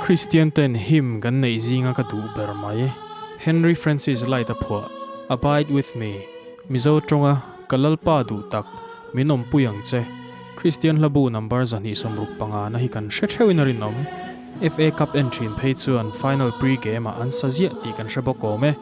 Kristian ten hymn kan neih zinga ka duh ber mai. Henry Francis Lyte a phuah, Abide with me, Mizo tawnga Ka Lalpa duh tak, min awmpui ang che. Kristian hlabu number 265 na hi kan hre theuhin a rinawm. FA Cup en thin phei chuan final pre-game ah an sa ziah tih kan hre bawk awm e.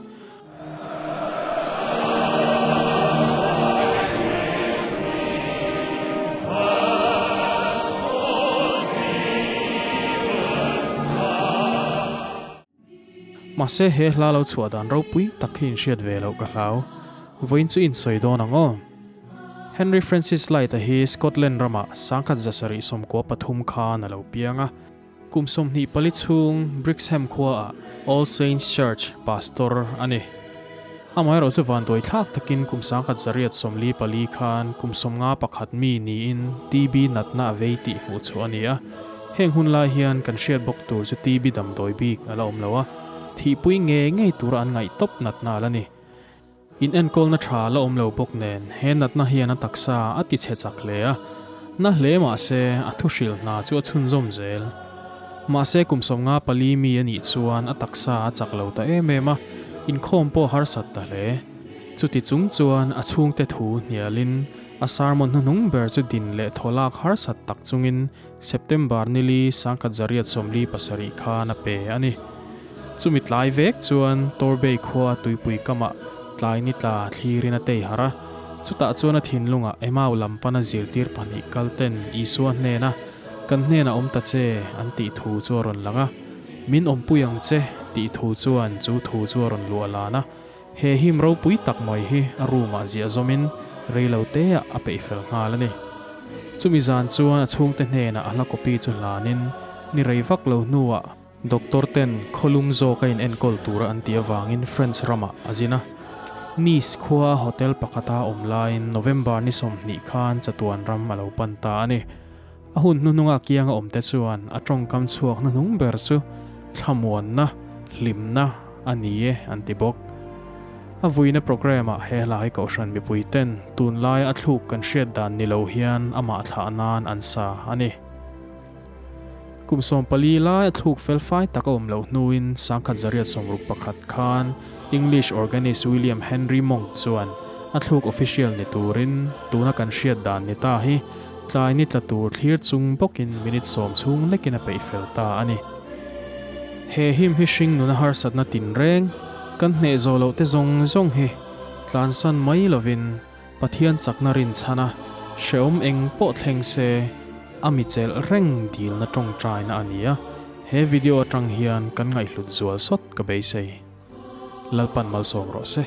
Mahse he hla lo chhuah dan ropui tak hi inhriat ve loh ka hlau. Vawiin chu insawi dawn ang aw. Henry Francis Lyte-a hi Scotland ramah 1793 khan a lo piang a. Kum 24 chhung Brixham khuaah All Saints Church pastor a ni. Amaherawhchu vanduai thlak takin kum 1944 khan kum 51 mi niin TB natna a vei tih hmuh chhuah a ni a. Heng hun lai hian kan hriat bawk tur chu TB damdawi bik a la awm lo a, thihpui ngei ngei tura an ngaih tawp natna a la ni. In enkawlna tha la awm lo bawk nen he natna hian a taksa a ti chhe chak hle a, na hle mah se a thu hrilh hna chu a chhunzawm zel. Mahse kum 54 mi a nih chuan a taksa a chak lo ta em em a, inkhawm pawh a harsat ta hle. Chuti chung chuan a chhungte thu hnialin a sermon hnuhnung ber chu din leh thaw lak harsat tak chungin September nili 1947 khan a pe a ni. Chumi tlai vek chuan Torbay khua tuipui kamah tlai ni tla thlirin a tei harh a, chutah chuan a thinlungah Emau lam pana zirtir pahnih kal ten Isua hnena Kan hnenah awm ta che an tih thu chu a rawn lang a, Min awmpui ang che tih thu chuan chu thu chu a rawn luah lan a, he him ropui tak mai hi a room ah ziah zawmin reilo te ah a peih fel nghal a ni. Chumi zan chuan a chhungte hnenah a hla copy chu hlanin ni rei vak lo hnuah, Doctor ten khawlum zawk a in enkawl tura an tih avangin France ramah a zin a. Nice khua a hotel pakhata awm laiin November ni 20 khan chatuan ram a lo pan ta a ni. A hun hnuhnunga kianga awmte chuan a tawngkam chhuak hnuhnung ber chu thlamuanna, hlimna a ni e an ti bawk. A vuina programme ah he hlai kohhran mipui ten tunlaia a thluk kan hriat dan ni lo hian amah thlah nan an sa a ni. Kum 14 lai a thluk fel fai tak a awm loh hnuin 1961 khan English organist William Henry Monk chuan a thluk official ni turin tuna kan hriat dan ni ta hi tlai ni tla tur thlir chung bawkin minute 10 chhung lekin a peih fel ta a ni. He him hi hring nuna harsatna tinreng kan hneh zawh loh te zawng zawng hi tlansan mai lovin Pathian chakna rinchhana hrehawm eng pawh thleng se a mi chelh reng dilna tawngtaina a ni a, he video atang hian kan ngaihhlut zual sawt ka beisei. Lalpan malsawm rawh se.